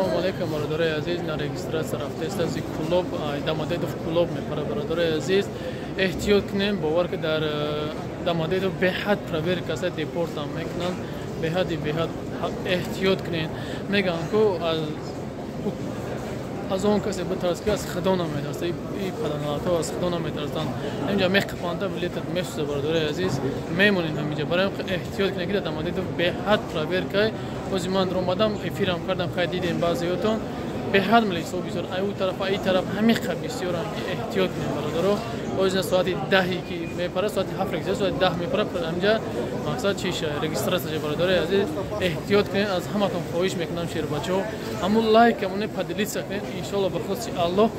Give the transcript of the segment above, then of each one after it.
Салому алейкум, бародарои азиз. На регистрация рафтааст аз Кӯлоб, Домодедово, Кӯлоб мепара. Бародарои азиз, эҳтиёт кунем. Бовар ки дар Домодедово беҳад проверка аст, депортам мекунанд. Беҳади беҳад эҳтиёт кунем. Мегӯянд ку, аз он касе битарс, ки аз Худо наметарсад. И паданалатҳо аз Худо наметарсанд. Ҳаминҷа меқапанда, билетат месӯза. Бародарои азиз, мемонем ҳаминҷа. Барои эҳтиёт кунем, ки дар Домодедово беҳад проверка. Ози ман омадам, эфирам кардам, хай дидем баъзеётон. Беҳад милисо бисёр, ай ӯ тараф, ай тараф, ҳамиқа бисёрам, ки эҳтиёт кунем, бародаро. Ози соати 10-и ки мепара, соати 7 регистрация, соати 10 мепара ҳаминҷа. Мақсад чиша регистрация. Бародарои азиз, эҳтиёт кунед. Аз ҳаматон хоҳиш мекунам, шербачаҳо, ҳамун лайк амоне, поделиться кунед. Иншоалло, ба хости Аллоҳ,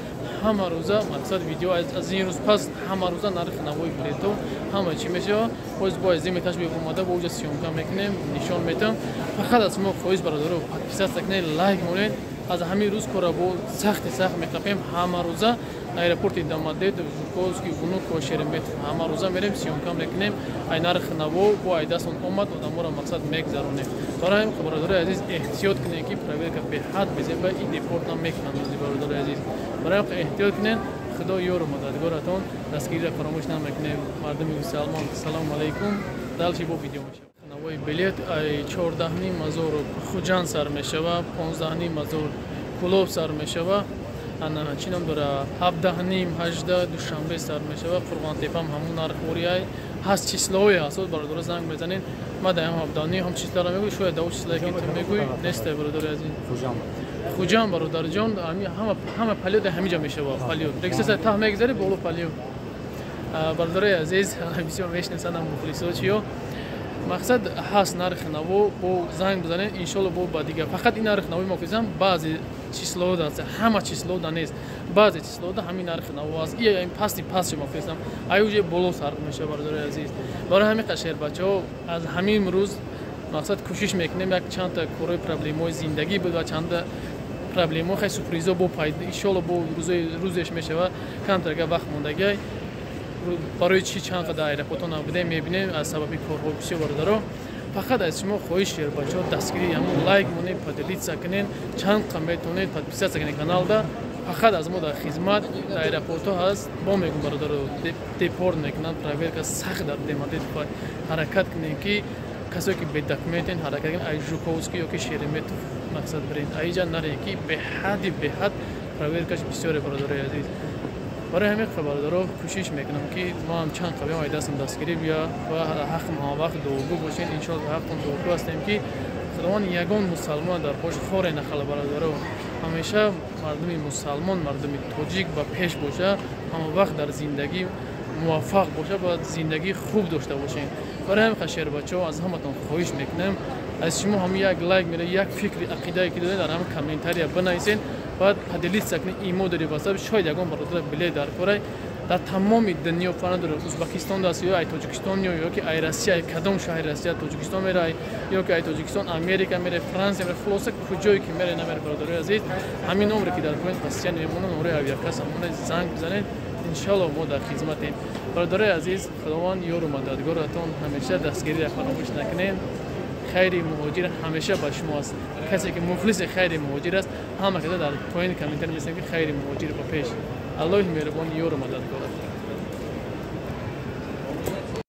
ҳама рӯза, мақсад, видео аз ин рӯз пас ҳама рӯза нархи навои билето, ҳама чӣ мешава. Боз бо аз этаж омада, бо уҷа съёмка мекунем, нишон метам. Фақат аз шумо хоҳиш, бародаро, подписаться кунед, лайк монед. Аз ҳамин рӯз кора бо сахти сахт меқапем. Ҳама рӯза аэропорти Домодедово, Жуковский, Внуково, Шереметьево ҳама рӯза мерем, съёмка мекунем. Ай нархи наво бо ай дастон омад, одаморо, мақсад, мегзаронем. Барои ҳамин, бародарои азиз, эҳтиёт кунед, ки проверка беҳад безеба и депорт нам мекунанд ози. Бародарои азиз, барои ҳамин эҳтиёт кунед. Худо ёру мададгоратон. Дастгириро фаромӯш намекунем, мардуми мусалмон. Салому алайкум. Дальше бо видео мешавад. Навои билет ай 14,5 ҳазору Хуҷанд сар мешава, 15,5 ҳазор Кӯлоб сар мешава. Ана, чӣ ном дора, 17,5, 18 Душанбе сар мешава. Қурғонтепам ҳамун нархвориай ҳаст. Числоҳое ҳаст, бародаро, занг мезанед. Ма даям 17,5 ҳам числоро мегӯй, шояд даву числое ки ту мегӯй нестай, бародари азиз. Хуҷанд, бародарҷон, ҳама полёт ҳамиҷа мешава. Полёт регистрация таҳ мегзари, боло полёт. Бародарои азиз, бисёр мешинасанам мухлисо чиё. Мақсад, ҳаст нархи наво, бо занг бизанед, иншолло. Бо ба дигар фақат ин нархи наво мо кизам, баъзе числода аст, ҳама числода нест, баъзе числода ҳамин нархи наво аст. И пасти паст шумо кизам, ай уже боло сарф мешава. Бародарои азиз, барои ҳамин қашер бачаҳо, аз ҳамин рӯз, мақсад, кӯшиш мекунем. Як чандта корои проблемаҳои зиндагӣ буд ва чанда проблемаҳо, хай, сюрпризо бо пайдо, иншолло, бо рӯзеш мешава. Камтарга вақт мондагиай. Барои чӣ чанд қадар аэропортҳо набудем, мебинем, аз сабаби корҳо бисёр. Бародаро, фақат аз шумо хоҳиш, шербачаҳо, дастгирӣ, ҳамун лайк монед, поделиться кунед, чанд қа метавонед подписаться кунед каналда. Фақат аз мо дар хизмат дар аэропортҳо ҳаст. Бо мегӯм, бародаро, депорт мекунанд, проверка сахт дар Домодедово. Ҳаракат кунед, ки касое ки бедокументен, ҳаракат кунед, ай Жуковский ёки Шереметьево, мақсад, биред, аиҷа наред, ки беҳади беҳад проверкаш бисёре. Бародарои азиз, барои ҳамин, бародаро, кӯшиш мекунам, ки мо ҳам чанд қабиам ай дастам дастгирӣ бия ва ҳаққам ҳама вақт дуогӯ бошед. Иншоалло, ҳақтон дуогӯ ҳастем, ки Худованд ягон мусалмон дар пош хоре нахала. Бародаро, ҳамеша мардуми мусалмон, мардуми тоҷик ба пеш боша, ҳама вақт дар зиндагӣ муваффақ боша, бояд зиндагии хуб дошта бошем. Барои ҳамин, шербачаҳо, аз ҳаматон хоҳиш мекунем. Аз шумо ҳам як лайк мере, як фикри ақидае ки доред, дар ҳама комментария бинависед, баъд поделиться кунед. Имо дори васаб, шояд ягон бародар билет дар корай дар тамоми дунё, фарқ надорад, Узбекистон аст ё ай Тоҷикистон, ё ки ай Россия, кадом шаҳри Россия, Тоҷикистон мерай, ё ки ай Тоҷикистон Америка мере, Франсия мере, хулоса, куҷое ки мере, намере. Бародарои азиз, ҳамин номре ки дар поин постоянно мемонад, номраи авиакасса монад, занг бизанед. Иншалло, мо дар хизматем. Бародарои азиз, Худованд ёру мададгоратон. Ҳамеша дастгириро фаромӯш накунед. Хайри Муҳоҷир ҳамеша ба шумо аст. Касе ки мухлиси Хайри Муҳоҷир аст, ҳама каса дар поини комментарий месем, ки Хайри Муҳоҷир ба пеш. Аллоҳи меҳрубон ёру мададгорат.